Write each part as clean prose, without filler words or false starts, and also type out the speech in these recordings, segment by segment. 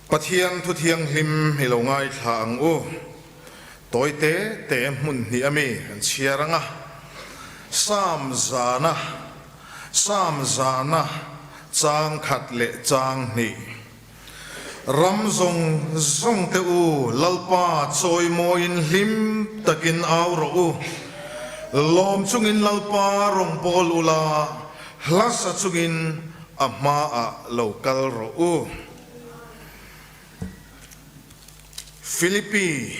Pathian thu thianghlim i lo ngaithla ang u. Tawi te te hmun hnih a mi kan chhiar ang a, Psalm zana, Psalm zana chang khat leh chang hnih. Ram zawng zawng te u, Lalpa chawimawiin hlim takin au rawh u. Lawm chungin Lalpa rawn bawl ula, hla sa chungin a hmaah lo kal rawh u. Philippi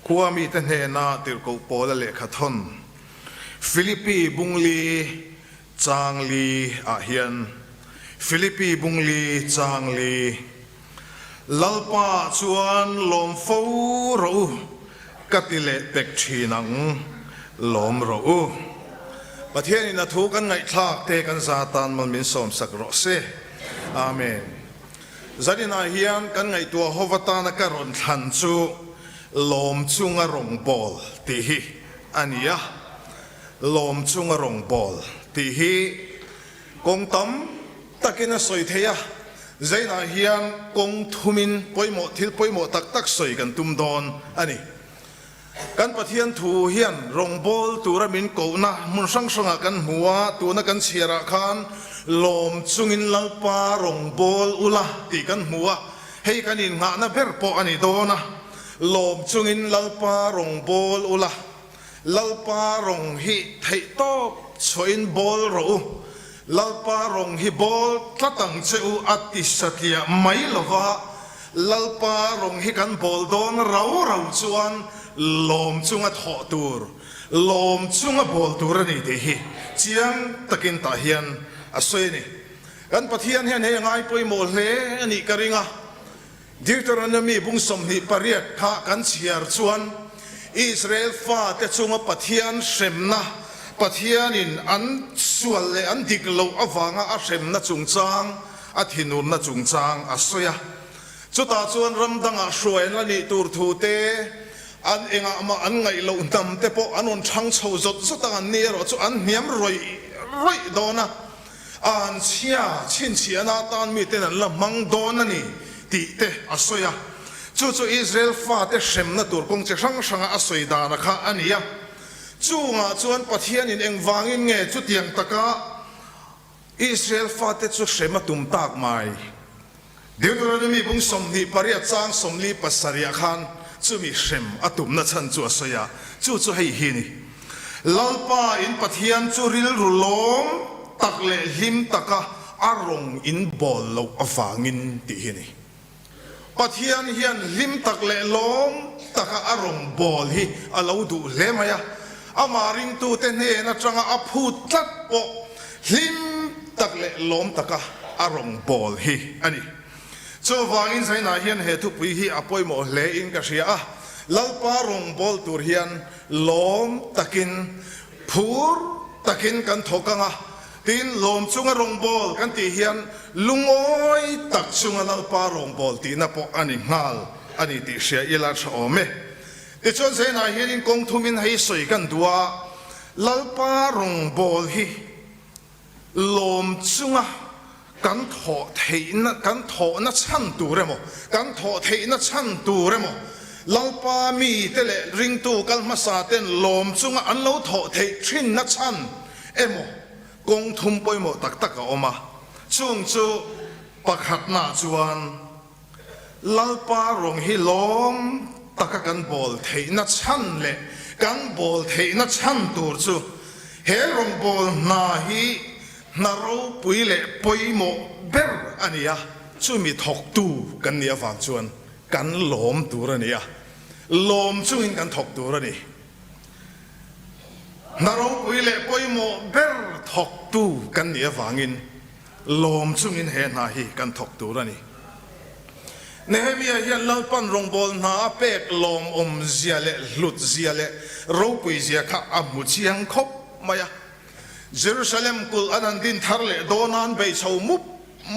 khua mite hnena tirhkoh Paula lehkha thawn, Philippi bungli Chang li ah hian Philippi bung li chang li Lalpa ah chuan lawm fo rawh u ka ti leh pek thin ang, lawm rawh u. Pathian in a thu kan ngaihthlak te kan za tan mal min sawm sak rawh se. Amen. Zanin ah hian kan ngaihtuah ho atana ka rawn thlan chu lawm chunga rawngbawl tih hi a ni a. Lawm chunga rawngbawl tih hi kawng tam takin a sawi thei a, Zainah hian kawng thumin pawimawh thil pawimawh tak tak sawi kan tum dawn a ni. Kan Pathian thu hian rawngbawl tura min kohna hmun hrang hrangah kan hmu a, tuna kan chhiarah khan lawm chungin Lalpa rawngbawl ula tih kan hmu a, hei kan innghahna ber pawh a ni dawn a, lawm chungin Lalpa rawngbawl ula. Lalpa rawng hi theihtawp chhuahin bawl rawh u, Lalpa rawng hi bawl tlat ang che u a ti satliah mai lova, Lalpa rawng hi kan bawl dawn rau rau chuan lawm chunga thawh tur, lawm chunga bawl tur a ni tih hi chiang takin tah hian a sawi a ni. Kan Pathian hian hei a ngai pawimawh hle a nih ka ring a. Deuteronomy bung 28 kha kan chhiar chuan Israel fate chunga Pathian hremna, Pathianin an sual leh an dik loh avanga a hremna chungchang, a thinurna chungchang a sawi a. Chutah chuan ram dangah hruai an la nih tur thu te, an engah mah an ngaih loh hnam te pawh an rawn thang chho zawt zawt ang an ni erawh chu an hniam rawih rawih dawn a. A an chhia chhinchhiahna atan miten an la hmang dawn a ni tih te a sawi a. Chu chu Israel fate hremna tur kawng chi hrang hranga a sawi dana kha a ni a. Chungah chuan Pathianin engvangin nge chutiang taka Israel fate chu hrem a tum tak mai? Deuteronomy bung 28 chang 47 ah khan chumi hrem a tumna chhan chu a sawi a, chu chu hei hi a ni, Lalpa in Pathian chu rilru lawm tak leh hlim taka a rawng in bawl loh avangin tih hi a ni. Pathian hian hlim tak leh lawm taka a rawng bawl hi a lo duh hle mai a, amah ringtute hnen atanga a phut tlat pawh hlim tak leh lawm taka a rawn bawl hi a ni. Chuvangin Zainah hian he thupui hi a pawimawh hle in ka hria a, Lalpa rawn bawl tur hian lawm takin, phur takin kan thawk ang a, tin lawm chunga rawn bawl kan tih hian lungawi tak chunga Lalpa rawn bawl tihna pawh a ni nghal a ni tih hria ila tha awm e. Tichuan Zainah hianin kawng thumin hei sawi kan duh a, Lalpa rawn bawl hi Lawm chunga kan thawh theihna, kan thawhna chhan tur emaw, kan thawh theihna chhan tur emaw, Lalpa mite leh ringtu kal hmasa ten lawm chunga an lo thawh theih thinna chhan emaw kawng thum pawimawh tak tak a awm a. Chung chu pakhatnaah chuan Lalpa rawng hi lawm taka kan bawl theihna chhan leh kan bawl theihna chhan tur chu he rawngbâwl hna hi hna ropui leh pawimawh ber a ni a, chumi thawktu kan nih avang chuan kan lawm tur a ni a, lawm chungin kan thawk tur a ni. Hna ropui leh pawimawh ber thawktu kan nih avangin Lawm chungin he hna hi kan thawk tur a ni. Nehemia hian Lalpan rawngbâwl hna a pêk lawmawmzia leh hlutzia leh ropuizia kha a hmu chiang khawp mai a. Jerusalem kulh an han din thar leh dâwna'n bei chho mup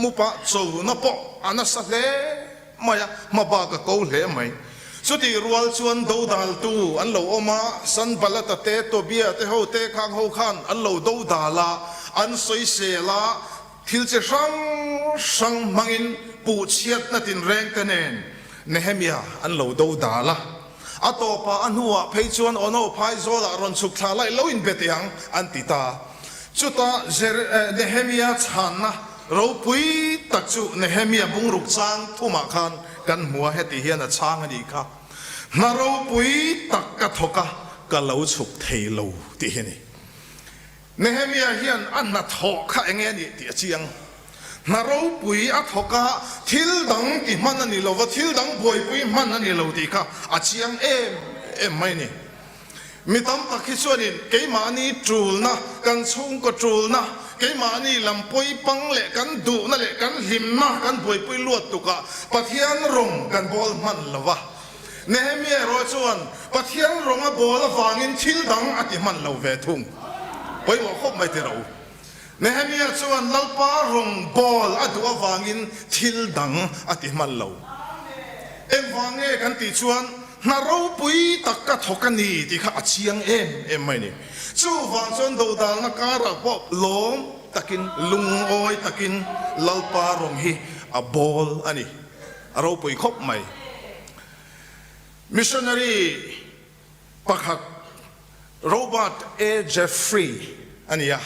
mup a, chona pawh a nasa hle mai a, hma bak a ko hle mai. Chutih rual chuan dodaltu an lo awm a, Sanbalata te, Tobia te ho te khang ho khan an lo dodal a, an sawisel a, thil chi hrang hrang hmangin puh chhiatna tinrengte nen Nehemia an lo do dal a. A tawpah a hnuah phei chuan Ono phaizawlah rawn chhuk thla laih lo in be teh ang an ti ta. Chutah Nehemia chhanna ropui tak chu Nehemia bungruk chang thumah khan kan hmu a, heti hian a chhang a nih kha, Hna ropui tak ka thawk a, ka lo chhuk thei lo tih hi a ni. Nehemia hian a hnathawh kha enge a nih tih a chiang. Hna ropui a thawk a, thil dang ti hman a ni lo va, thil dang buaipui hman a ni lo tih kha a chiang em em mai a ni. Mi tam tak hi chuanin keimahni tulna, kan chhungkaw tulna, keimahni lam pawi pang leh kan duhna leh kan hlimna kan buaipui luat tukah Pathian rawng kan bawl hman lo va. Nehemia erawh chuan Pathian rawng a bawl avangin thil dang a ti hman lo ve thung. Pawimawh khawp mai tih rawh u. Nehemia chuan Lalpa rawng bawl a duh avangin thil dang a ti hman lo. Engvang nge kan tih chuan hna ropui tak ka thawk a ni tih kha a chiang em em mai a ni. Chuvang chuan dodalna karah pawh lawm takin, lungawi takin Lalpa rawng hi a bawl a ni. A ropui khawp mai. Missionary pakhat Robert A. Jeffrey a ni a.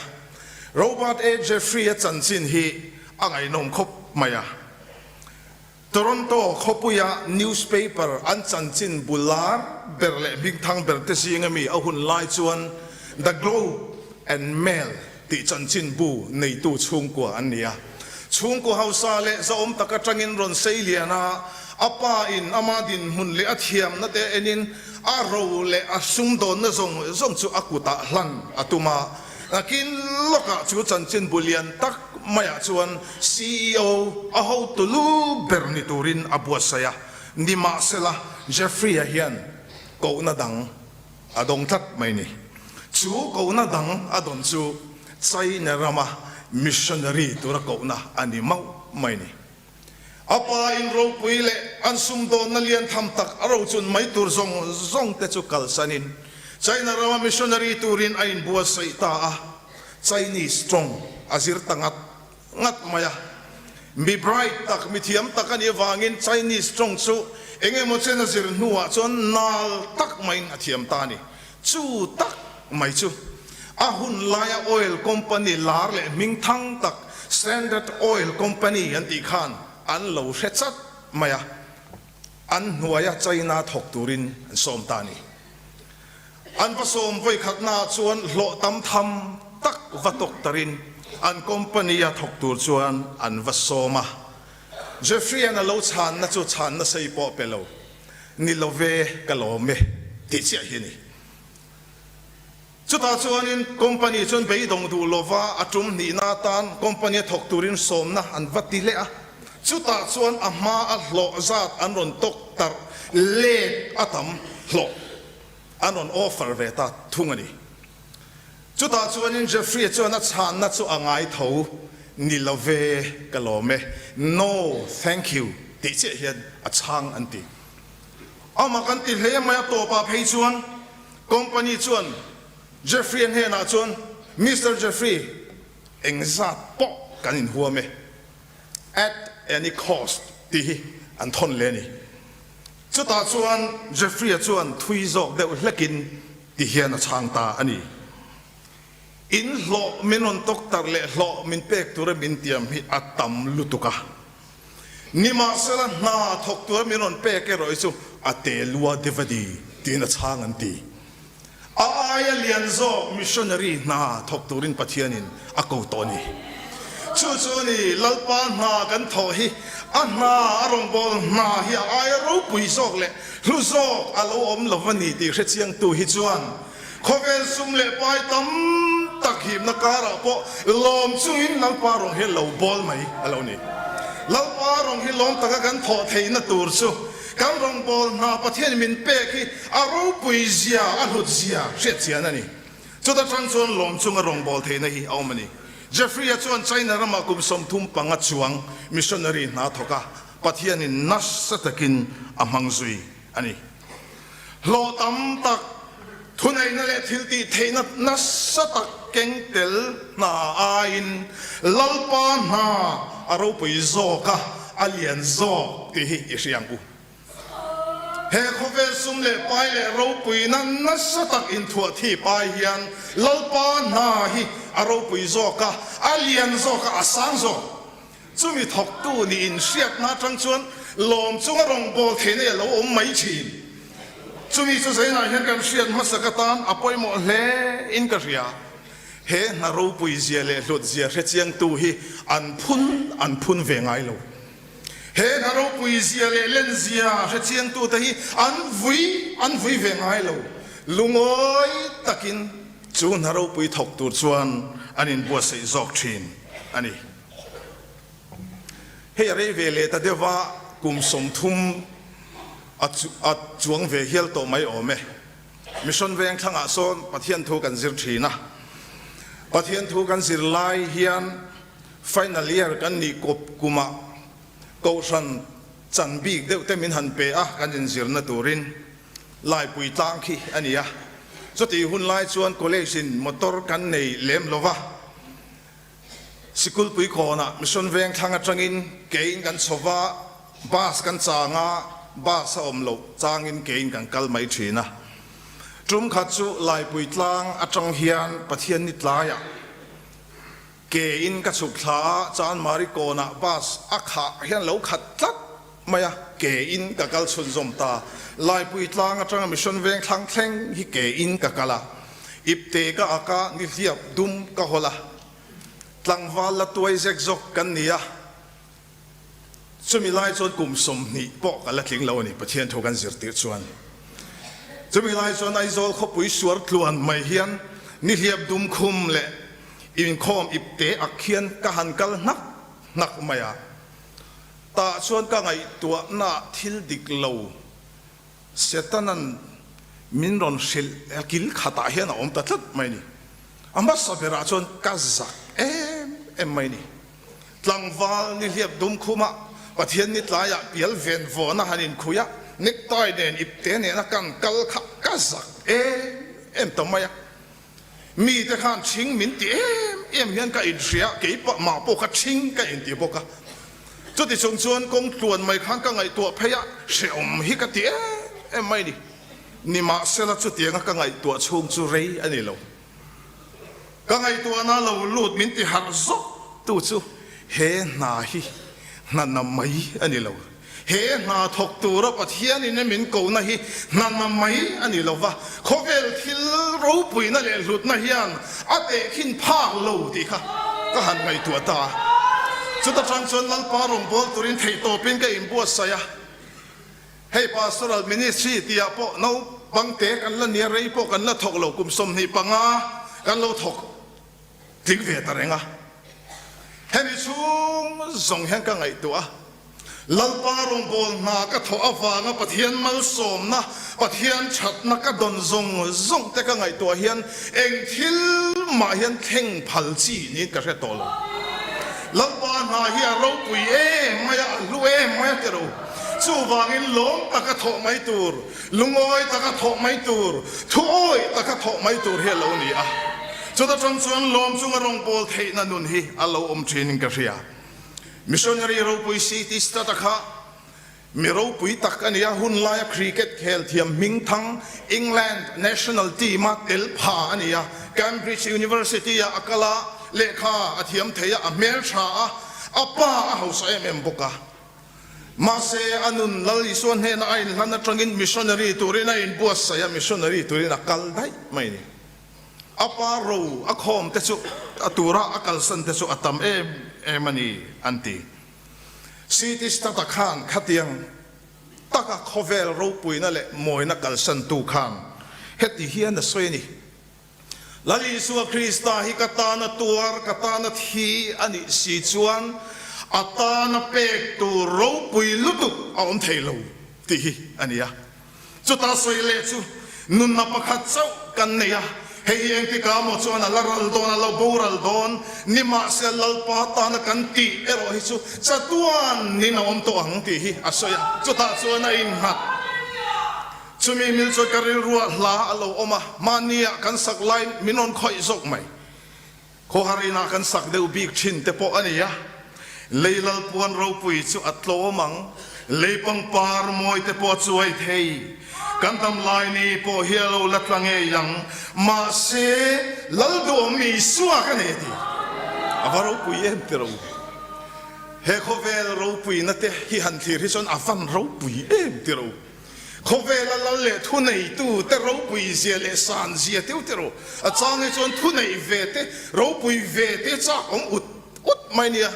Robert A. Jeffrey-a chanchin hi a ngaihnawm khawp mai a. Toronto khawpuia newspaper an chanchin bu lar ber leh hmingthang ber te zinga mi a hun lai chuan The Globe and Mail tih chanchin bu neitu chhungkua an ni a. Chhungkaw hausa leh zahawm tak atangin rawn sei lian a, a pa in ama dinhmun leh a thiamna te enin a ro leh a sumdawnna zawng zawng chu a kutah hlan a tum a. Nakin lawkah chu chanchin bu lian tak maiah chuan ceo a hotu lu ber ni turin a buatsaih a. Nimahsela, Jeffrey-a hian kohna dang A dawng tlat mai ni. Chu kohna dang a dawn chu China rama missionary tura kohna a ni mauh mai ni. A pa in ropui leh an sumdawnna lian tham tak a rochun mai tur zawng zawng te chu kalsanin China rama missionary turin a inbuatsaih ta a. Chinese tawng a zir ta ngat ngat mai a. Mi bright tak, mi thiam tak a nih avangin Chinese tawng chu eng emaw chen a zir hnuah chuan nal tak maiin a thiam ta a ni. Chu tak mai chu a hun laia oil company lar leh hming thang tak Standard Oil Company an tih khan an lo hre chat mai a, an hnuaia China thawk turin an sawm ta a ni. An va sawm vawikhatnaah chuan hlawh tam tham tak va tawk tarin an company-a thawk tur chuan an va sawm a. Jeffrey-a'n a lo chhanna chu chhanna sei pawh pe lo, Ni lo ve, ka lawm e, tih chiah hi a ni. Chutah chuanin company chuan beidawng duh lova a tum hnihna atan company-a thawk turin sawmna an va ti leh a. Chutah chuan a hma a hlawh zat an rawn tawk tarh let a tam hlawh an rawn offer ve ta thung a ni. Chutah chuanin Jeffrey-a chuan a chhanna chu a ngai tho, Ni lo ve, ka lawm e, No, thank you, tih chiah hian a chhang an ti. Amah kan ti hle mai a tawpah phei chuan company chuan Jeffrey-a hnenah chuan, Mister Jeffrey, engzat pawh kan inhuam e, at any cost, tih hi an thawn leh a ni. Chutah chuan Jeffrey-a chuan thui zawk deuh hlekin ti hian a chhang ta a ni. In hlawh min rawn tawk tar leh hlawh min pek tura min tiam hi a tam lutuk a. Nimahsela hna thawk tura min rawn pek erawh hi chu a te lua devadi tiin a chhang an ti. A aia lian zawk missionary hna thawk turin Pathianin a ko tawh a ni. Chu chu a ni, Lalpa hna kan thawh hi a hna a rawngbâwl hna hi a aia ropui zawk leh hlu zawk a lo awm lo va ni tih hrechiangtu hi chuan khawvel sum leh pai tam tak himna karah pawh lawm chungin Lalpa rawng hi lo bawl mai a lo ni. Lalpa rawng hi lawm taka kan thawh theihna tur chu Kan rawngbâwl hna Pathian min pek hi a ropui zia, a hlut zia hriat chian a ni. Chuta tang chuan lawm chunga rawngbâwl theihna hi a awm a ni. Jeffrey-a chuan China rama kum 35 chuang missionary hna thawk a, Pathianin nasa takin a hmang zui a ni. Hlawh tam tak, thuneihna leh thiltih theihna nasa tak keng tel hna aiin Lalpa hna a ropui zawk a. a lian zawk tih hi i hria ang u. He khawvel sum leh pai leh ropuina nasa tak inthuah thip ai hian Lalpa hna hi a ropui zawk a, a lian zawk a, a sang zawk. Chumi thawktu nih inhriatna atang chuan lawm chunga rawngbâwl theihna hi a lo awm mai thin. Chumi chu zainah hian kan hriat hmasak atan a pawimawh hle in ka hria. He hna ropui zia leh hlut zia hrechiangtu hi an phun an phun ve ngai lo. He hna ropui zia leh len zia hrechiangtute hi an vui an vui ve ngai lo. Lungawi takin chu hna ropui thawk tur chuan an inbuatsaih zawk thin a ni. Hei a rei ve leh ta deuh a, kum 30 a chuang ve hial tawh mai awm e. Mission veng thlangah sawn Pathian thu kan zir thin a, Pathian thu kan zir lai hian final year kan nih kawp kumah Kohhran chan bik deuh te min han pe a, kan inzirna turin Laipui tlang khi a ni a. Chutih hun lai chuan college in motor kan nei lem lo va, Sikulpui kawnah Mission veng thlang atangin kein kan chho va, bus kan chang a, bus a awm loh changin kein kan kal mai thin a. Tum khat chu Laipui tlang atang hian Pathian ni tlaiah kein ka chhuk thla a, Chanmari kawnah bus a khah hian lo khat tlat mai a, kein ka kal chhunzawm ta. Laipui tlang atanga Mission veng thlang thleng hi kein ka kal a, ipte ka ak a, nihliap dum ka hawl a, tlangval la tuai zek zawk kan ni a, chumi lai chuan kum 20 pawh ka la tling lo a ni, Pathian thu kan zirtir chuan. Chumi lai chuan Aizawl khawpui suar tluan mai hian nihliap dum khum leh inkhawm ipte ak hian ka han kal hnak hnak mai a. Tah chuan ka ngaihtuahna thil dik lo Setanan min rawn hrilh kil khatah hian a awm ta tlat mai ni. A hmasa berah chuan ka zak em em mai ni. Tlangval nihliap dum khumah Pathian ni tlaiah pial ven vawn a han inkhui a, necktie nen ipte nena kan kal kha ka zak em em ta mai a. Mite khan ṭhing min ti em em hian ka inhria, keipah mah pawh kha ṭhing ka inti bawk a. Chuti chung chuan kawng tluan mai khan ka ngaihtuah phei a, hrehawm hi ka ti em em mai ni. Nimahsela chutianga ka ngaihtuah chhung chu rei a ni lo. Ka ngaihtuahna lo lut min ti harh zawk tu chu he hna hi hna na mai a ni lo. He hna thawk tura Pathianin a min kohna hi hna na mai a ni lo va, khawvel thil ropuina leh hlutna hian a tehkhin phak lo tih kha ka han ngaihtuah ta a. Chuta tang chuan Lalpa rawngbâwl turin theihtawpin ka inbuatsaih a. Hei Pastoral Ministry tihah pawh naupangte kan la nia, rei pawh kan la thawk lo, kum 25 kan lo thawk tling ve ta reng a. Hemi chhung zawng hian ka ngaihtuah a, Lalpa rawngbâwl hna ka thawh avanga Pathian malsawmna, Pathian thatna ka dawn zawng zawng te ka ngaihtuah hian eng thil mah hian thleng phal chi niin ka hre tawh lo. Lalpa hna hi a ropui em mai a, a hlu em mai a ti ro. Chuvangin lawm taka thawh mai tur, lungawi taka thawh mai tur, thuawi taka thawh mai tur hi a lo ni a. Chuta tang chuan lawm chunga rawngbâwl theihna nun hi a lo awm thinin ka hria. Missionary ropui CT Studd-a kha mi ropui tak a ni a, hun laia cricket khel thiam hmingthang England national team-a tel pha a ni a. Cambridge University-ah a kal a, lehkha a thiam thei a, a hmeltha a, a pa a hausa em em bawk a. Mahse, a nun Lal Isua hnena a inhlan atangin missionary turin a inbuatsaih a, missionary turin a kal daih mai a ni. A pa ro a khawm te chu a tura a kalsan te chu a tam em em a ni, an ti. CT Studd-a khan khatiang taka khawvel ropuina leh mawina kalsantu khan heti hian a sawi a ni, Lal Isua Krista hi ka tana tuar, ka tana thi a nih si chuan a tana pek tur ropui lutuk a awm thei lo tih hi a ni a. Chuta sawi leh chu nunna pakhat chauh kan nei a, hei hi engtikah maw chuan a la ral dawn, a lo boral dawn, nimahse Lalpa tana kan tih erawh hi chu chatuan nin a awm tawh ang tih hi a sawi a, chutah chuan a innghat. Chumi mil chuan ka rilruah hla a lo awm a, mahniah kan sak lai min rawn khawih zawk mai. Khawhar inah kan sak deuh bik thin te pawh a ni a. Lei lalpuan ropui chu a tlawm ang, lei pangpar mawi te pawh a chuai thei. Kan dam lai ni pawh hi a lo la tla ngei ang, mahse Lal duhawm Isua ka nei a ti. A va ropui em ti ro. He khawvel ropuina te hi han thlir hi chuan a van ropui em ti ro. Khawvela lal leh thuneitu te ropui zia leh san zia teu ti ro. A chang hi chuan thuneih ve te, ropui ve te chak awm ut ut mai nia.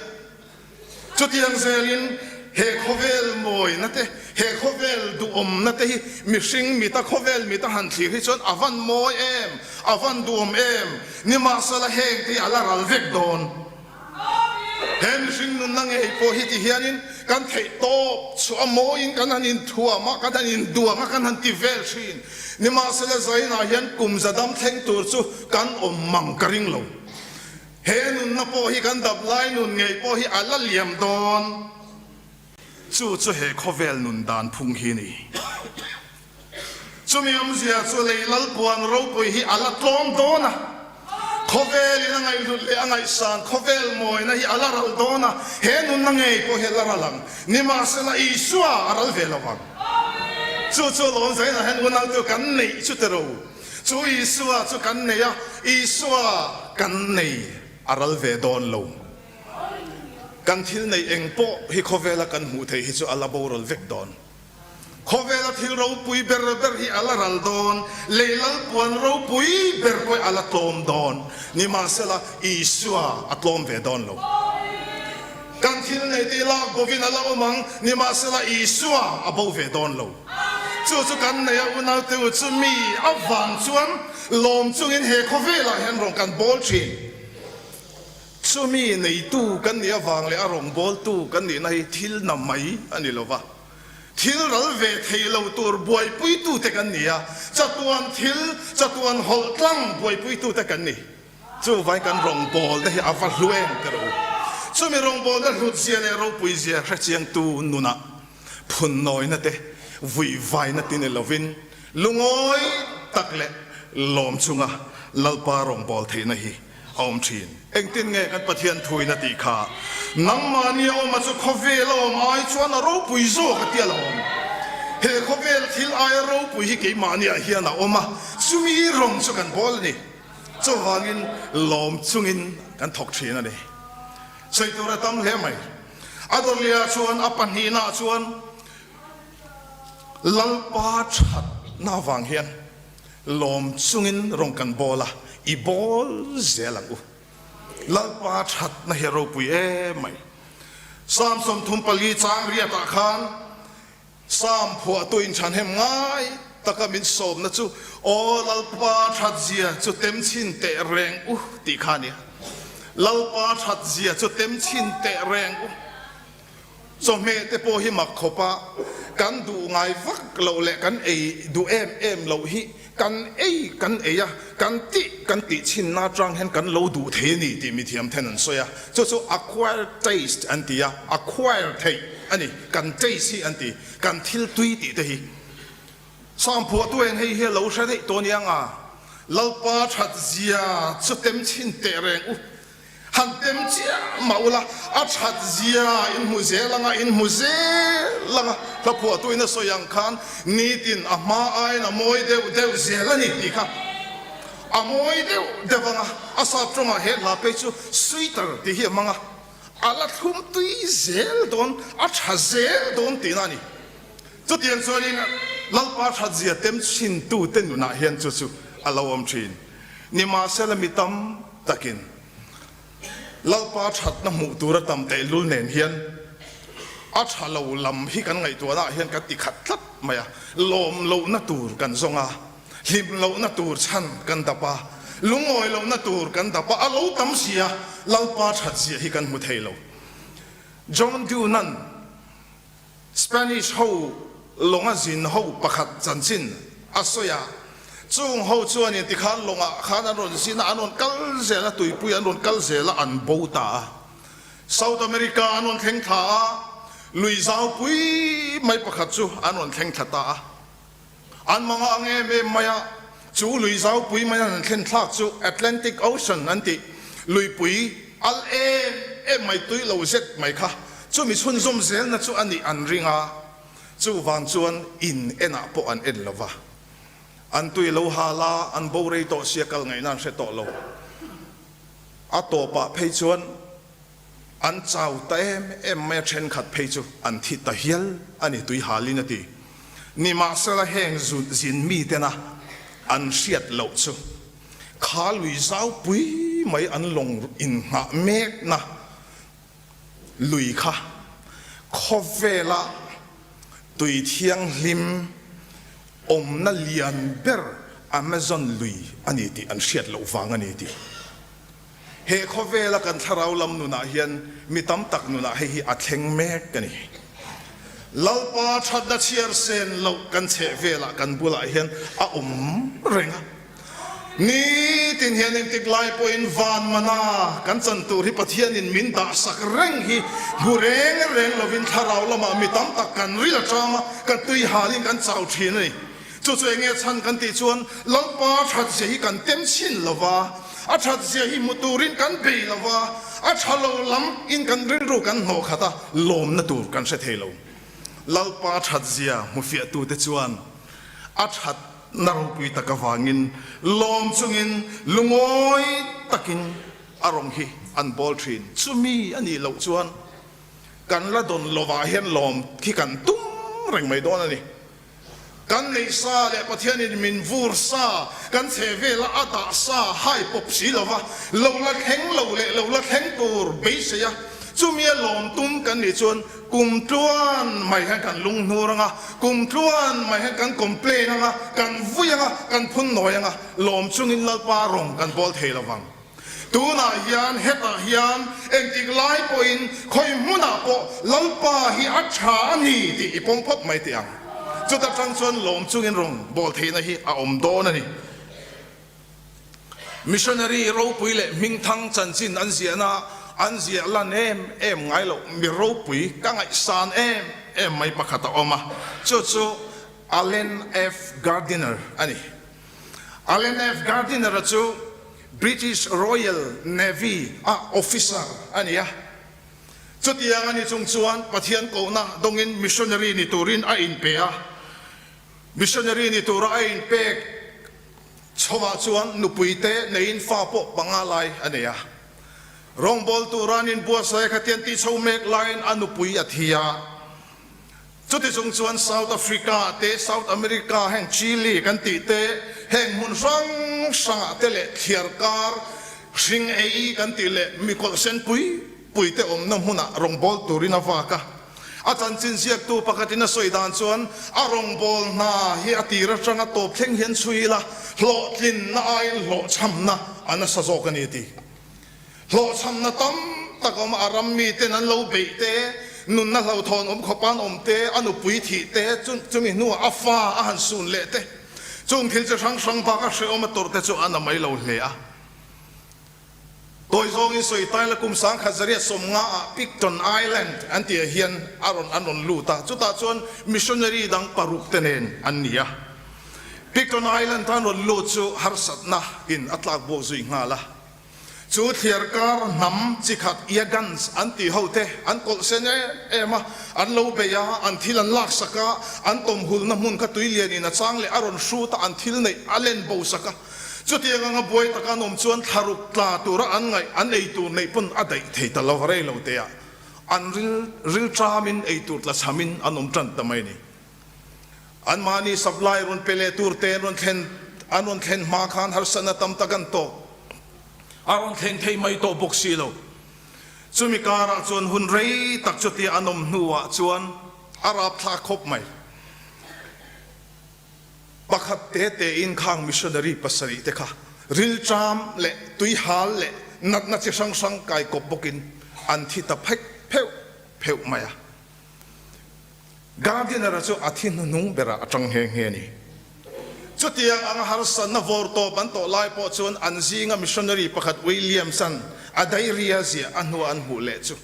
Chutiang zelin he khawvel mawina te, he khawvel duhawmna te hi mihring mita khawvel mita han thlir hi chuan a van mawi em, a van duhawm em, nimahsela heng te hi a la ral vek dawn. He mihring nunna ngei pawh hi ti hianin kan theih tawp chu a mawiin kan han inthuam a, kan han induang a, kan han ti vel thin. Nimahsela zainah hian kum za dam thleng tur chu kan awm mang ka ring lo. He nunna pawh hi kan dap lai nun ngei pawh hi a la liam dawn. Chu chu he khawvel nun dan phung hi ni. Chumi awmzia chu lei lalpuan ropui hi a la tlawm dawn a, khawvelin a ngaihhlut leh a ngaihsan khawvel mawina hi a la ral dawn a, he nunna ngei pawh hi a la ral ang. Nimahsela Isua a ral ve lo vang. Chu chu lawm zainah hian unautu kan neih chu tiro. Chu Isua chu kan nei a, Isua kan nei a ral ve dawn lo. Kan thil neih eng pawh hi khawvela kan hmuh theih hi chu a la boral vek dawn. Khawvela thil ropui ber ber hi a la ral dawn, lei lalpuan ropui ber pawh hi a la tlawm dawn. Nimahsela, Isua a tlawm ve dawn lo. Kan thil neih te lak bovin a la awm ang, nimahsela Isua a bo ve dawn lo. Chu chu kan nei a, unaute u, chumi avang chuan lawm chungin he khawvelah hian rawn kan bawl thin. Chumi neitu kan nih avang leh a rawngbawltu kan nihna hi thil na mai a ni lova, thil ral ve thei lo tur buaipuitute kan ni a, chatuan thil, chatuan hawlh tlang buaipuitute kan ni. Chuvai kan rawngbawlna hi a va hlu em ka rawh u. Chumi rawngbawlna hlutzia leh ropuizia hrechiangtu nunah phunnawina te, vuivaina ti ni lovin lungawi tak leh lawm chunga Lalpa rawngbâwl theihna hi a awm thin. Engtin nge kan Pathian thuin a tih kha? Nangmahni a awm a chu khawvel a awm ai chuan a ropui zawk a ti a lo awm. He khawvel thil aia ropui hi keimahniah hian a awm a, chumi rawng chu kan bawl a ni. Chuvangin lawm chungin kan thawk thin a ni. Sawi tur a tam hle mai. A dawrliah chuan a pahnihnaah chuan Lalpa thatna avang hian lawm chungin rawng kan bawl a, i bawl zel ang u. Lalpa thatna hi a ropui em mai. Psalm 34 chang riatah khan Psalm phuahtu inchhanhem ngai taka min sawmna chu, Aw Lalpa thatzia chu tem chhin teh reng u tih kha a nia. Lalpa thatzia chu tem chhin teh reng u. Chawhmeh te pawh hi mak khawp a, kan duh ngai vak loh leh kan ei duh em em loh hi kan ei kan ei a, kan tih kan tih chhinna atang hian kan lo duh thei a ni tih mithiam then an sawi a, chu chu acquired taste an ti a, acquire theih a ni, kan taste hi an ti, kan thil tui tih te hi. Psalm phuahtu hian hei hi a lo hre daih tawh aniang a, Lalpa that zia chu tem chhin teh reng u. Han tem chiah mah ula, a that zia in hmu zel anga, in hmu zel anga, hla phuahtuin a sawi ang khan nitin a hma aiin a mawi deuh deuh zel a ni tih kha a mawi deuh deuh anga, a sap tawngah he hla phei chu sweeter tih hi a hmang a, a la thlum tui zel dawn, a tha zel dawn tihna a ni. Chutiang chuanin Lalpa that zia tem chhintute nunah hian chu chu a lo awm thin. Nimahsela mi tam takin Lalpa thatna hmuh tura tam tehlul nen hian a tha lo lam hi kan ngaihtuahnaah hian kan ti khat tlat mai a, lawm lohna tur kan zawng a, hlim lohna tur chhan kan dap a, lungawi lohna tur kan dap a, a lo tam si a, Lalpa that zia hi kan hmu thei lo. John Dunan. Spanish ho lawnga zin ho pakhat chanchin a sawi a, chung ho chuanin tikhan lawngah khan an rawn zin a, an rawn kal zel a, tuipui an rawn kal zel a, an bo ta a. South America an rawn thleng thla a, lui zaupui mai pakhat chu an rawn thleng thla ta a. An manga ang em em mai a, chu lui zaupui mai an thlen thlak chu Atlantic Ocean an tih, luipui al em em mai tui lo zet mai kha chumi chhunzawm zelna chu a nih an ring a, chuvang chuan in enah pawh an en lo va. An tui lo hal a, an bo rei tawh sia kal ngaihna an hre tawh lo. A tawpah phei chuan an chau ta em em mai a, thenkhat phei chu an thi ta hial a ni tui halin a ti. Nimahsela heng zin mitena an hriat loh chu kha lui zau pui mai an lawng innghah mekna lui kha khawvela tui thianghlim awmna lian ber Amazon lui a ni tih an hriat loh vang a ni tih. He khawvela kan thlarau lam nunah hian mi tam tak nunah hei hi a thleng mek a ni. Lalpa thatna chhiar sen loh kan chheh velah kan bulah hian a awm reng a. Nitin hian engtik lai pawhin van mana kan chan tur hi Pathianin min dahsak reng hi hmu reng reng lovin thlarau lamah mi tam tak kan ril a tang a, kan tui halin kan chau thin a ni. Chu chu enge chhan kan tih chuan Lalpa that zia hi kan tem chhin lo va, a that zia hi hmu turin kan bei lo va, a tha lo lam in kan rilru kan hnawh khat a, lawmna tur kan hre thei lo. Lalpa that zia hmufiahtute chuan a that Na ropui tak avangin lawm chungin lungawi takin a rawng hi an bawl thin. Chumi a nih loh chuan kan la dawn lovah hian lawm khi kan tum reng mai dawn a ni. Kan neih sa leh Pathianin min vur sa, kan chhe vela a dah sa hai pawp si lova, lo la thleng lo leh lo la thleng tur beisei a, chumia lawm tum kan nih chuan Kum tluan mai hian kan lunghnur anga, kum tluan mai hian kan complain anga, kan vui anga, kan phun nawi anga, lawm chungin Lalpa rawng kan bawl thei lo vang. Tunah hian hetah hian engtik lai pawhin khawi hmunah pawh Lalpa hi a tha a ni tih i pawm phawt mai teh ang. Chuta tang chuan lawm chungin rawng bawl theihna hi a awm dawn a ni. Missionary ropui leh hmingthang chanchin an ziahna an ziah lan em em ngai loh mi ropui ka ngaihsan em em mai pakhat a awm a, chu chu Alan F. Gardiner a ni. Alan F. Gardiner-a chu British Royal Navy a officer a ni a. Chutiang a ni chung chuan Pathian kohna dawngin missionary ni turin a inpe a. Missionary ni tura a inpek Chhovah chuan nupui te neiin fa pawh panga lai a nei a. Rawngbâwl tura an inbuatsaih kha tian tih chho mek laiin a nupui a thi a. Chuti chung chuan South Africa te, South America heng Chile kan tih te, heng hmun hrang hrangah te leh thliarkar hring ei kan tih leh mikawlh sen pui pui te awmna hmunah rawngbâwl turin a vak a. A chanchin ziaktu pakhatin a sawi dan chuan a rawngbâwl hna hi a tir aṭanga tawp thleng hian chhui ila, hlawhtlinna aiin hlawhchhamna a nasa zawk a ni a ti. Hlawhchhamna tam tak a awm a, a ram miten an lo beih te, nunna hlauhthawn awm khawpa an awm te, a nupui thih te, chumi hnuah a fa a han sun leh te, chung thil chi hrang hrang baka hrehawm a tawrh te chu a na mai lo hle a. Tawi zawngin sawi taila kum 1950 ah Picton Island an tih ah hian a rawn an rawn lut a, chutah chuan missionary dang paruk te nen an ni a. Picton Island an rawn lut chu harsatna in a tlak buak zui nghal a. Chu thliarkar hnam chi khat Yagans an tih ho te an kawlh sen em em a, an lo bei a, an thil an lak sak a, an tawmhulna hmun kha tui lian in a chang leh a rawn hrut a, an thil neih a len bo sak a. Chutiang anga buai taka an awm chuan thlaruk tla tura an ngaih an ei tur neih pawn a daih thei ta lo rei lo te ah an ril ril ṭamin ei tur tla chhamin an awm ṭan ta mai a ni. Anmahni supply rawn pe leh tur te an rawn thlen an rawn thlen hma khan harsatna tam tak an tawk a rawn thleng thei mai tawh bawk si lo. Chumi karah chuan hun rei tak chutia an awm hnuah chuan a rapthlak khawp mai. Pakhat te tein khang missionary pasarih te kha rilṭam leh tuihal leh natna chi hrang hrang kai kawp bawkin an thi ta phek pheuh pheuh mai a. Gardiner-a chu a thi hnuhnung berah a ṭang nghe nghe a ni. Chutiang anga harsatna vawr tawp an tawh lai pawh chuan an zinga missionary pakhat Williams-a'n a diary-a ziah a hnua an hmuh leh chu,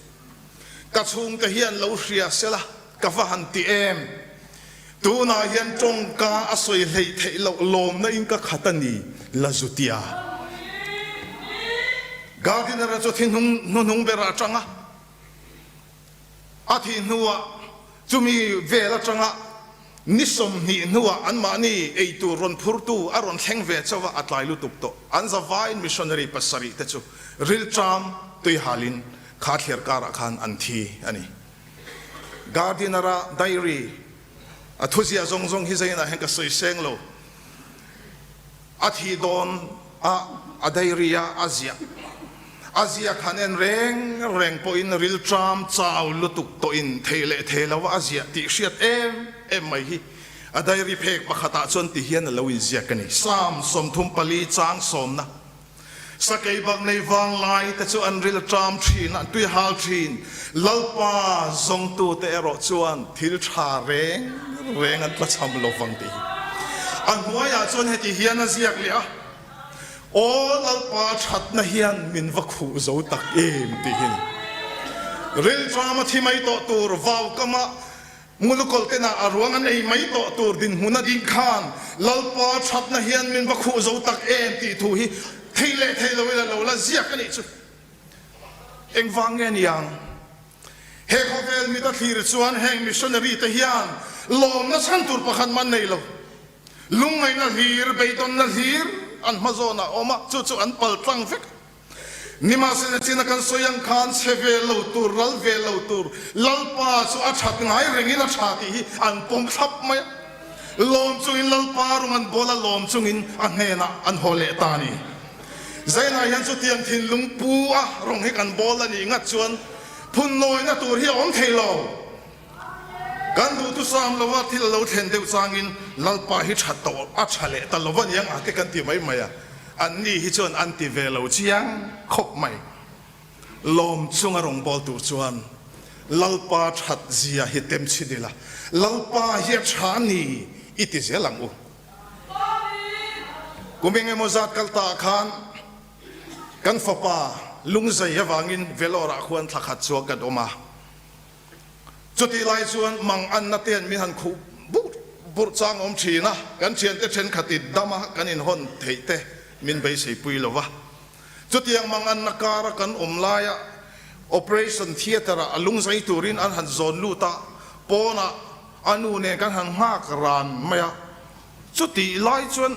Ka chhungte hian lo hria sela ka va han ti em? Tunah hian tawngka a sawi hleih theih loh lawmna in ka khat a ni, la zutia. Gardiner-a chu thi hnuhnung berah a tang a. A thih hnuah chumi vel atanga ni 20 hnuah anmahni eitur rawn phurtu a rawn thleng ve chauh a, a tlai lutuk tawh. An zavaiin missionary pasarih te chu rilṭam tuihalin kha thliar karah khan an thi a ni. Gardiner-a diary a thuziah zawng zawng hi zainah hian ka sawi seng lo. A thih dawn a a diary a a ziah a ziah khan en reng reng pawhin rilṭam chau lutuk tawhin thei leh thei lo a ziah tih hriat em em mai hi a diary phek pakhatah chuan ti hian a lo inziak a ni. Psalm 34 chang sawmna Sakei bak nei vang lai te chu an ril ṭam ṭhin, an tui hal ṭhin. Lalpa zawngtute erawh chuan thil ṭha reng reng an tlachham lo vang tih hi. A hnuaiah chuan heti hian a ziak leh a, Aw Lalpa ṭhatna hian min va khuh zo tak em tih hi ni. Ril ṭam a thi mai tawh tur vaukama Ngulukawlh tenah a ruang an ei mai tawh tur dinhmun a ding khan Lalpa thatna hian min va khuh zo tak em tih thu hi thei leh thei lo ila lo la ziak a nih chu. Engvang nge niang? He khawvel mit a thlir chuan heng missionary te hian lawmna chhan tur pakhat man nei lo. Lungngaihna hlir, beidawnna hlir an hma zawnah a awm a, chu chu an pal tlang vek. Nimahsela china kan sawi ang khan chhe ve lo tur, ral ve lo tur, Lalpa chu a that ngai rengin a tha tih hi an pawm thlap mai a. Lawm chungin Lalpa rawng an bawl a, lawm chungin a hnenah an haw leh ta a ni. Zainah hian chutiang thinlung pu a rawng hi kan bawl a nih ngat chuan phunnawina tur hi a awm thei lo. Kan duhthusam lova thil a lo thlen deuh changin Lalpa hi tha tawh a tha leh ta lova niang a te kan ti mai mai a, anni hi chuan an ti ve lo chiang khawp mai. Lawm chunga rawngbâwl tur chuan Lalpa that zia hi tem chhin ila, Lalpa hi a tha a ni i ti zel ang u. Kum eng emaw zat kal ta ah khan kan fapa lungzai avangin Vellore ah khuan thla khat chuang kan awm a. Chutih lai chuan mang anna te'n min han khuh burh burh chang awm thin a, kan thiante thenkhatin dama kan inhawn theih te min beiseipui lo va. Chutiang mang anna kara kan awm laia operation theatre-ah a lungzai turin an han zawn lut a, pawnah a nu nen kan han nghak ran mai a. Chutih lai chuan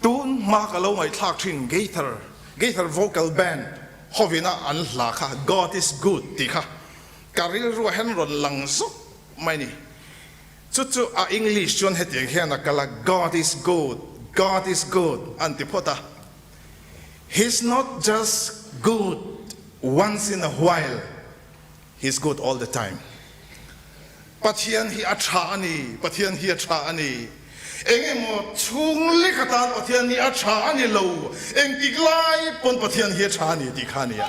Tun hma ka lo ngaihthlak thin Gaither, Gaither Vocal Band hovina an hla kha God is good tih kha ka rilruah hian rawn lang zawk mai ni. Chu chu a English chuan hetiang hian a kal a, God is good, God is good an ti phawt a. He's not just good once in a while. He's good all the time. Pathian hi a tha a ni, Pathian hi a tha a ni. Eng emaw chhung lek atan Pathian hi a tha a ni lo, engtik lai pawn Pathian hi a tha a ni tih kha a nia.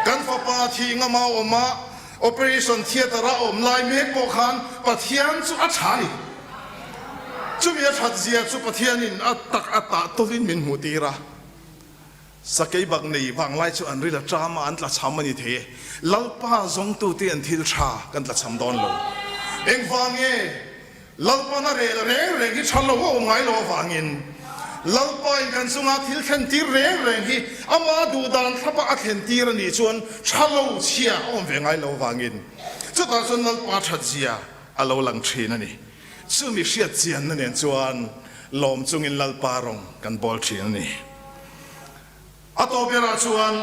Kan fapa thih ngama awm a, operation theatre a awm lai mek pawh khan Pathian chu a tha a ni. Chumi a that zia chu Pathianin a tak a tah tawlin min hmuh tir a. Sakei bak nei vanglai chu an ril a ṭam a, an tlachham a ni thei e. Lalpa zawngtute an thil ṭha kan tlachham dawn lo. Engvang nge Lalpa'n a rel reng reng hi ṭha lo a awm ngai lo avangin Lalpain kan chunga thil thlentir reng reng hi ama duhdan thlapa a thlentir a nih chuan ṭha lo chhia a awm ve ngai lo avangin chutah chuan Lalpa ṭhatzia a lo lang ṭhin a ni. Chumi hriat chianna nen chuan lawm chungin Lalpa rawng kan bawl thin a ni. A tawp berah chuan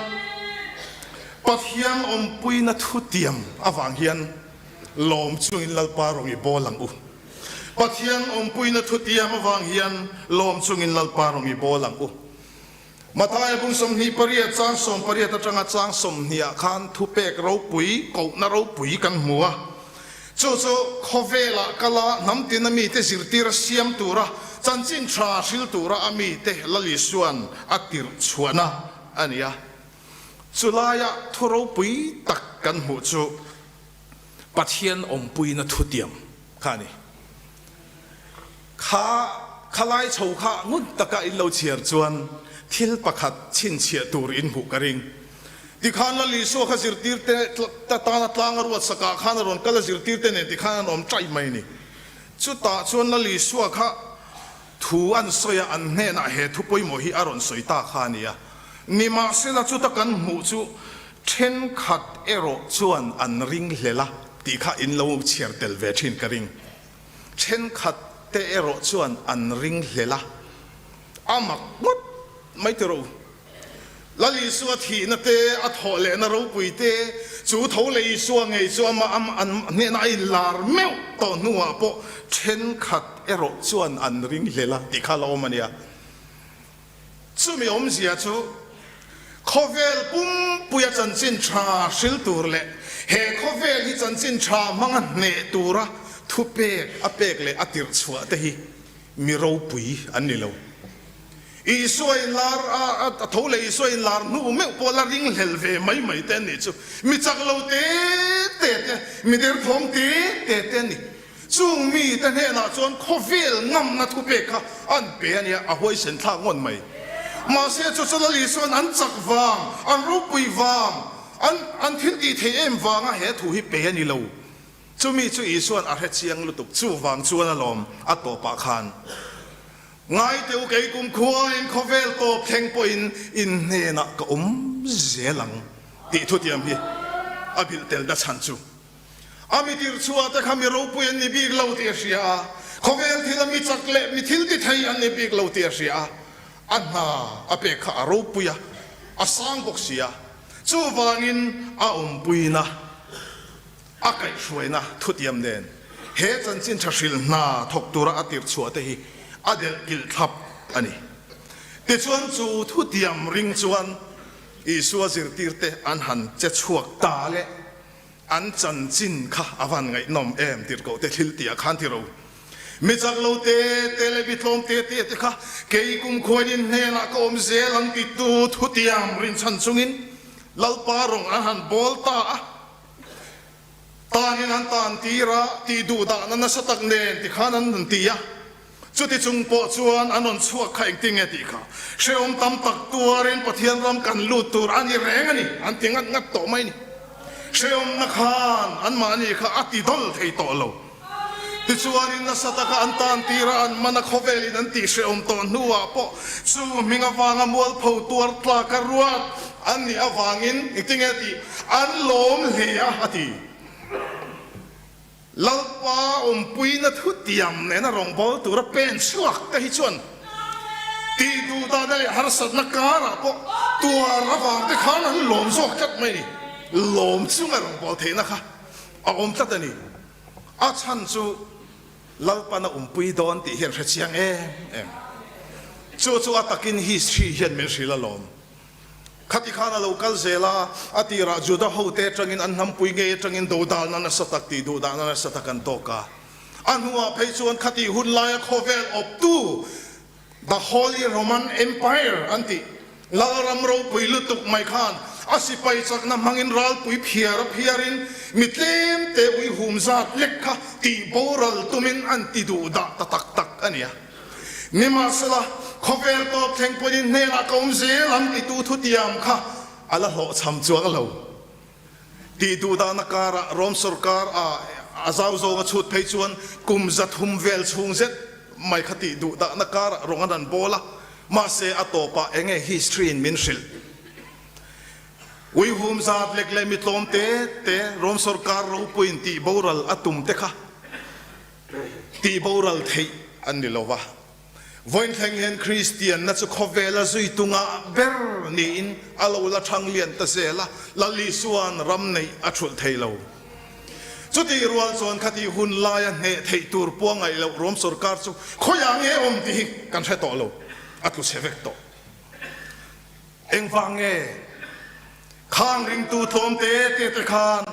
Pathian awmpuina thutiam avang hian lawm chungin Lalpa rawng i bawl ang u. Pathian awmpuina thutiam avang hian lawm chungin Lalpa rawng i bawl ang u. Mathaia bung 28 chang 18 atanga chang 20 ah khan thupek ropui, kohna ropui kan hmu a. Chu chu khawvelah kala hnam tina mite zirtir a siam tura chanchin tha hril tura a mite Lal Isua'n a tirh chhuahna a ni a. Chu laia thu ropui tak kan hmuh chu Pathian awmpuina thutiam kha a ni. Kha khalai chho kha ngun taka in lo chhiar chuan thil pakhat chhinchhiah tur in hmuh ka ring. Tikhan Lal Isua kha zirtirte tana tlang a ruat sakah khan a rawn kal a, zirtirte nen tikhan an awm ṭaih mai a ni. Chutah chuan Lal Isua kha thu an sawi a, an hnenah he thu pawimawh hi a rawn sawi ta kha a ni a. Nimahsela chuta kan hmuh chu. Thenkhat erawh chuan an ringhlel a tih kha in lo chhiar tel ve thin ka ring. Thenkhat te erawh chuan an ringhlel a, a mak ngawt mai tiraw. Lal Isua thihna te, a thawh lehna ropui te, chu tho leh Isua ngei chu amah an hnena a inlar meuh tawh hnuah pawh thenkhat erawh chuan an ringhlel a tih kha la awm a nia. Chumi awmzia chu khawvel pumpuia chanchin tha hril tur leh he khawvel hi chanchin tha hmanga hneh tura thupek a pek leh a tirh chhuah te hi mi ropui an ni lo. Isua inlar a, a tho leh Isua inlar hnu meuh pawh la ringhlel ve mai mai te an nih chu. Mi chak lo te te te, mi derthawng te te te an ni. Chung mi te hnenah chuan khawvel ngamna thupek kha an pe a nia, a huaisen thlak ngawt mai. Mahse chu chu Lal Isua'n an chak vang, an ropui vang, an an thil tih theih em vanga he thu hi pe a ni lo. Chumi chu Isua'n a hre chiang lutuk, chuvang chuan a lawm a tawpah khan. Ngai teh u kei kum khuain khawvel tawp thleng pawhin in hnenah ka awm zel ang tih thutiam hi a bilh tel na chhan chu. A mi tirhchhuah te kha mi ropui an ni bik lo tih a hria a, khawvel thila mi chak leh mi thil ti thei an ni bik lo tih a hria a, a hna a pek kha a ropui a, a sang bawk si a, chuvangin a awmpuina. A kaihhruaina thutiam nen he chanchin tha hrilh hna thawk tura a tirhchhuah te hi a delh kilh thlap a ni. Tichuan chu thutiam ring chuan Isua zirtirte an han che chhuak ta le, an chanchin kha a van ngaihnawm em tirhkoh te thil tih ah khan ti ro. Mi chak lo te te leh mi tlawm te te te kha kei kum khuain hnenah ka awm zel ang titu thutiam rinchhan chungin Lalpa rawng an han bawl ta a. Tanin an tan tir a, tih duh dahna nasa tak nen tikhan an rawn ti a. Chuti chung pawh chuan an rawn chhuak kha engtin nge tih kha hrehawm tam tak tuarin Pathian ram kan lut tur a ni reng a ni, an ti ngat ngat tawh mai a ni. Hrehawmna khan anmahni kha a ti dawl thei tawh lo. Tichuanin nasa taka an tan tir a, an mana khawvelin an tih hrehawm tawh hnuah pawh chu hming avanga mualpho tuar tlaka ruat an nih avangin engtin nge tih an lawm hle a, a ti. Lalpa awmpuina thutiam nena rawngbâwl tura pen chhuak te hi chuan tih duh dahna leh harsatna karah pawh tuar avang te khan an lawm zawk tlat mai a ni. Lawm chunga rawngbâwl theihna kha a awm tlat a ni. A chhan chu Lalpan a awmpui dawn tih hian hre chiang em em. Chu chu a takin history hian min hrilh alawm. Khati khan a lo kal zel a, a tirah Juda hote atangin an hnampui ngei atangin dodalna nasa tak tih duhdahna nasa tak an tawk a. A hnuah phei chuan khati hun laia khawvel awptu The Holy Roman Empire an tih Lalram ropui lutuk mai khan a sipai chakna hmangin ralpui phiar a phiarin mi tlem te ui hum zat lek kha tih boral tumin an ti duh dah ta tak tak a nia. Nimahsela, khawvel tawp thleng pawhin hnenah ka awm zel ang titu thutiam kha a la hlawhchham chuang lo. Tih duh dahna karah Rom sorkar a a zau zawnga chhut phei chuan kum 300 vel chhung zet mai kha tih duh dahna karah rawng an han bawl a, mahse a tawpah eng nge history in min hrilh? Uihum zat lek leh mi tlawm te te Rom sorkar ropuiin tih boral a tum te kha tih boral theih an ni lo va. Vawiin thleng hian Kristianna chu khawvela zuitu ngah ber niin a lo la thang lian ta zel a, Lal Isua'n ram neih a thulh thei lo. Chutih rual chuan khatih hun laia hneh theih tur pawh ngaih loh Rom sorkar chu khawiah nge awm tih hi kan hre tawh lo, a tlu chhe vek tawh. Engvang nge khang ringtu tlawm te te te khan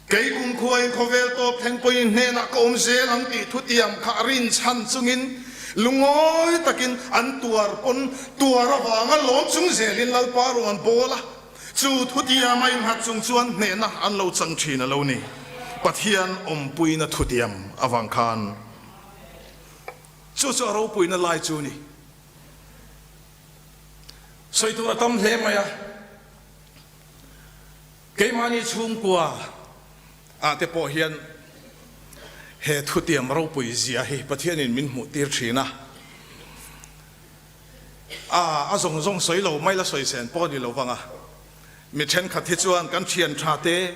Kei kumkhuain khawvel tawp thleng pawhin hnenah ka awm zel ang tih thutiam kha a rinchhan chungin lungawi takin an tuar pawn tuar avanga lawm chung zelin Lalpa ruang an bawl a, chu thutiam a innghat chung chuan hnehna an lo chang thin a lo ni. Pathian awmpuina thutiam avang khan chu chu a ropuina lai chu ni. Sawi tur a tam hle mai a. Keimahni chhungkua ah te pawh hian he thutiam ropui zia hi Pathianin min hmuh tir thin a, a a zawng zawng sawi lo mai la sawi sen pawh ni lo vang a. Mi thenkhat hi chuan kan thian tha te,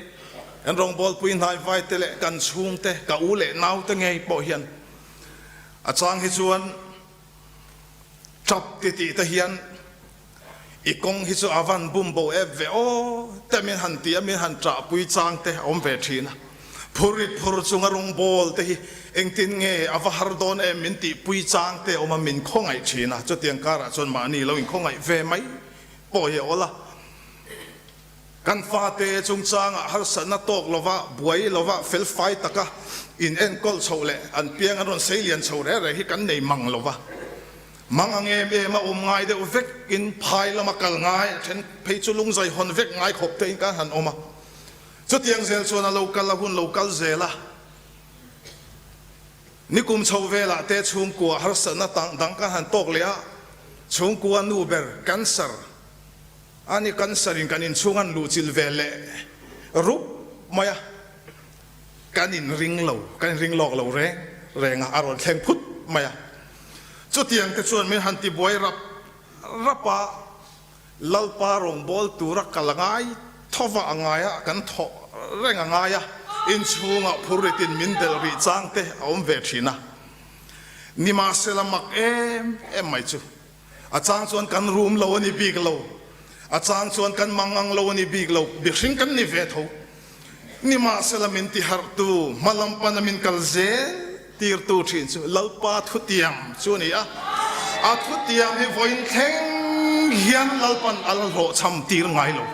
kan rawngbawlpui hnaivai te leh kan chhungte, ka u leh naute ngei pawh hian a chang hi chuan tap ti tih te hian i kawng hi chu a van bum bo ep ve aw te min han ti a, min han ṭahpui chang te a awm ve ṭhin a. Phurit phur chunga rawngbawl te hi engtin nge a va har dawn em min tihpui chang te a awm a, min khawngaih ṭhin a. Chutiang karah chuan mahni lo inkhawngaih ve mai pawh hi a awl a. Kan fate chungchangah harsatna tawk lova, buai lova, felfai taka in enkawl chhoh leh an piang an rawn sei lian chho reh reh hi kan nei mang lova. Mang ang em em a awm ngai deuh vek in phai lama kal ngai a then phei chu lungzai hawn vek ngai khawp te in kan han awm a. Chutiang zel chuan a lo kal a hun lo kal zel a. Nikum chho velah te chhungkua harsatna dang kan han tawk leh a, chhungkua nu ber cancer A ni, cancer in kan inchhung an luhchilh ve leh rup mai a, kan inring lo, kan inring lawk lo reng reng a, a rawn thleng phut mai a. Chutiang te chuan min han tibuai rap rap a, Lalpa rawngbâwl tura kal a ngai thova a ngai a, kan thawh reng a ngai a, inchhungah phurritin min delh rih chang te a awm ve thin a. Nimahsela mak em em mai chu. A chang chuan kan rum lo a ni bik lo, a chang chuan kan mangang lo a ni bik lo, mihring kan ni ve tho. Nimahsela min tiharhtu, hmalam pana min kal zel tirtu thin chu Lalpa thutiam chu a ni a. A thutiam hi vawiin thleng hian Lalpan a la hlawhchham tir ngai lo.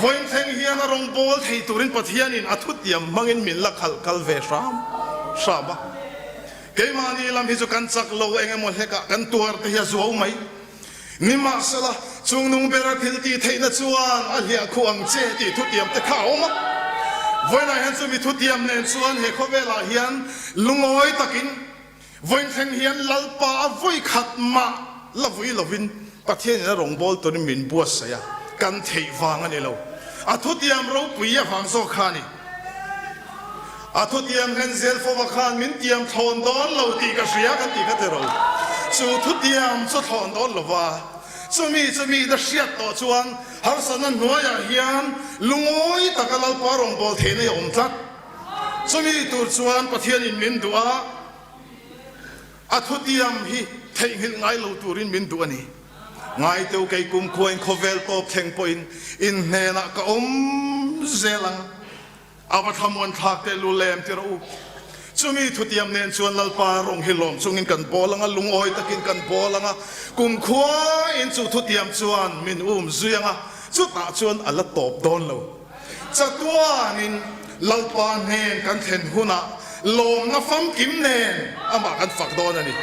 Vawiin thleng hian a rawngbâwl thei turin Pathianin a thutiam hmangin min la khalh kal ve hram hram a. Keimahni lam hi chu kan chak lo eng emaw hlekah kan tuar te hi a zuau mai. Nimahsela, chungnung bera thil tih theihna chuan a hliah khuh ang che tih thutiam te kha a awm a. Vawiinah hian chumi thutiam nen chuan he khawvelah hian lungawi takin vawiin thleng hian Lalpa a vawi khat mah la vui lovin Pathianin a rawngbâwl turin min buatsaih a, kan theih vang a ni lo. A thutiam ropui avang zawk kha a ni. A thutiam hlen zel fova khan min tiam thlawn dawn lo tih ka hria kan tih kha ti ro. Chu thutiam chu thlawn dawn lo va, chumi chu mite hriat tawh chuan harsatna hnuaiah hian lungawi taka Lalpa rawngbâwl theihna i awm tlat. Chumi tur chuan Pathianin min duh a. A thutiam hi theihnghilh ngai lo turin min duh a ni. Ngaiteu kei kumkhuain khawvel tawp thleng pawhin in hnenah ka awm zel ang. A va thlamuan thlak teh lu lem ti rawh u. Chumi thutiam nen chuan Lalpa rawng hi lawm chungin kan bawl ang a, lungawi takin kan bawl ang a, kumkhuain chu thutiam chuan min um zui ang a, chutah chuan a la tawp dawn lo. Chatuanin Lalpa hnen kan thlen hunah lawmna famkim nen amah kan fak dawn a ni.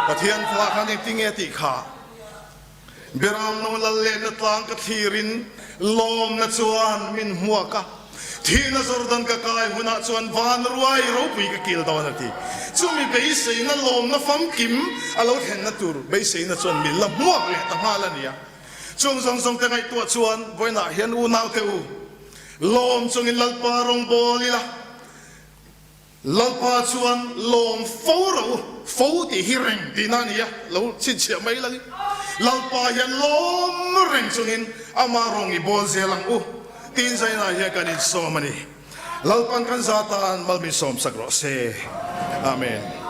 Pathian hla khan engtinge tih kha? Beramno lal lenna tlang ka thlirin lawmna chuan min hmuak a, thihna Jordan ka kai hunah chuan van ruai ropui ka kil dawn a ti. Chumi beiseina lawmna famkim a lo thlenna tur beiseina chuan min la hmuak leh ta nghal a nia. Chung zawng zawng te ngaihtuah chuan vawiinah hian unaute u, lawm chungin Lalpa rawngbâwl ila, Lalpa chuan lawm fo rawh u, fo tih hi reng tihna a ni a, lo chhinchhiah mai langin Lalpa hian lawm reng chungin ama rawng i bawl zel ang u tiin zainah hian kan insawm a ni. Lalpan kan za tan mal min sawmsak rawh se. Amen.